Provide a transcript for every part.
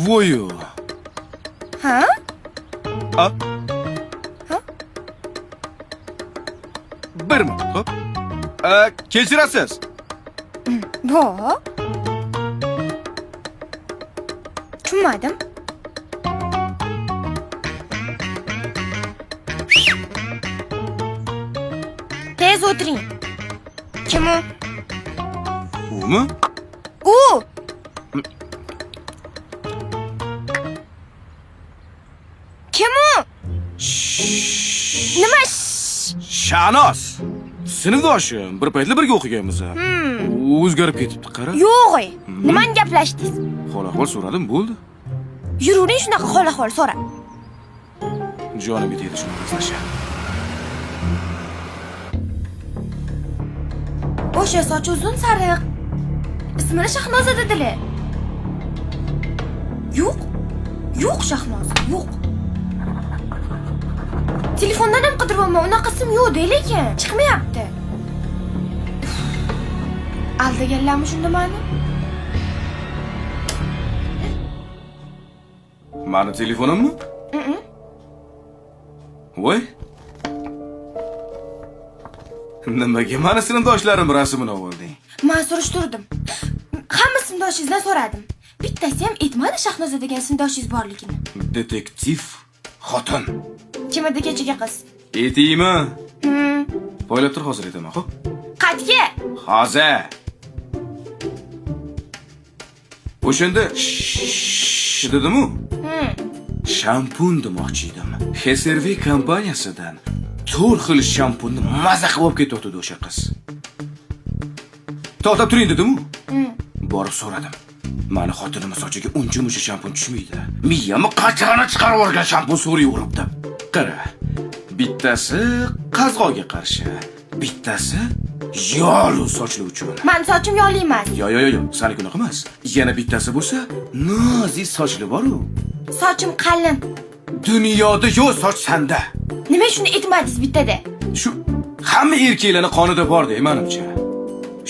Voyu. Ha? A? Ha? Bir minut, xo'p. Kechirasiz. Bo. Tushunmadim. Tez o'tiring. Kim u? Umi? U. Kim u? Nima? Shahnoz. Sinfdoshim, bir paytlar birga o'qiganmiz. U o'zgarib ketibdi, qara. Yo'q. Nimani gaplashdingiz? Hol ahvol so'radim, bo'ldi. Yuravering shunaqa hol ahvol so'rab. Jonimga tegdi shuni gaplasha. O'sha sochi uzun sariq. Ismini Shahnoza dedilar. Yo'q. Yo'q Shahnoza, yo'q. Telefondan ham qidiryapman, unaqa ism yo'q-da, lekin chiqmayapti. Aldaganlarmi shunda mani? Mani telefonimmi? Voy. Nimaga mani sinfdoshlarim rasmini olding? Men surishtirdim. Hamma sinfdoshingizdan so'radim. Bittasi ham aytmadi Shahnoza degan sinfdoshingiz borligini. Detektiv xotin. Kim edi kechagi qiz? Aytaymi? Poylab tur, hozir aytaman, xo'p? Qatga? Hozir. O'shanda sh dedimu? Shampun demoqchi edim. HSRV kompaniyasidan 4 xil shampunni maza qilib olib ketyotdi o'sha qiz. To'xtab turing dedimu? Borib so'radim. Mani xotinim sochiga uncha-muncha shampun tushmaydi. Miyamni qachig'ini chiqarib yuborgan shampun so'rayveribdi. Qara. Bittasi qazg'oga qarshi, bittasi yog'li sochli uchun. Mani sochim yog'li emas. Yo, yo, yo, yo, saniki unaqa emas. Yana bittasi bo'lsa, nozik sochli bor-u. Sochim qalin. Dunyoda yo'q soch sanda. Nima shuni aytmadingiz bittada? Shu hamma erkaklarning qonida bor-da, menimcha.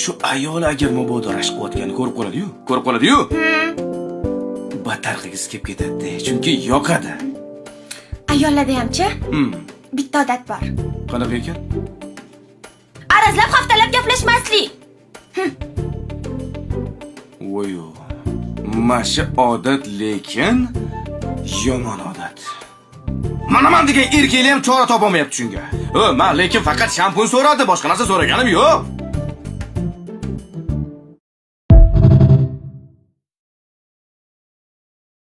Shu ayol agar mabodo rashk qilayotganini ko'rib qoladi-yu, ko'rib qoladi-yu. Battar qilgisi kelib ketadi, chunki yoqadi. Ayollarda hamchi bitta odat bor. Qanaqa ekan? Arazlab haftalab gaplashmaslik. Voy-o. Mana odat lekin yomon odat. Mana man degan erkaklar ham chora topolmayapti shunga. O, men lekin faqat shampun so'radi, boshqa narsa so'raganim yo'q.